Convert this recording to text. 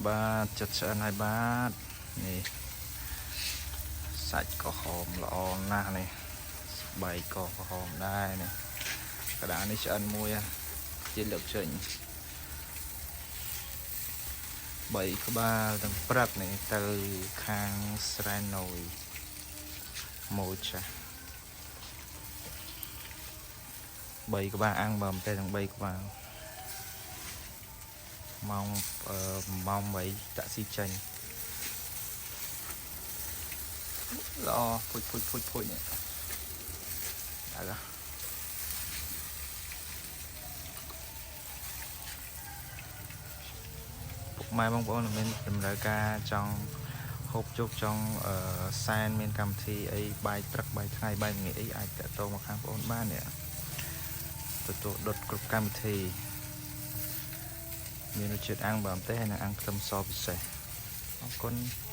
បាទចិត្តឆ្អិនហើយបាទនេះសាច់ក្រហមល្អណាស់នេះស្បែកក៏ក្រហមដែរនេះកដានេះឆ្អិនមួយជាលើកចេញ3ក្បាលទាំងព្រឹកនេះទៅខាងស្រែណយម៉ូចាស់3ក្បាលអាំងបើមិនទេទាំង3ក្បាលម៉ោងម៉ោង8តាក់ស៊ីចេញល្អពុជពុជពុជពុជនេះដល់ពុកម៉ែបងប្អូនមានតម្រូវការចង់ហូបជោគចង់សែនមានកម្មវិធីអីបាយព្រឹកបាយថ្ងៃបាយល្ងាចអីអាចតាក់ទងមកខាងបងប្អូនបាននេះទទួលដុតគ្រប់កម្មវិធីមានរសជាតិអាំងបើម្ទេសហើយនិងអាំងខ្ទឹមសពិសេសអរគុណ។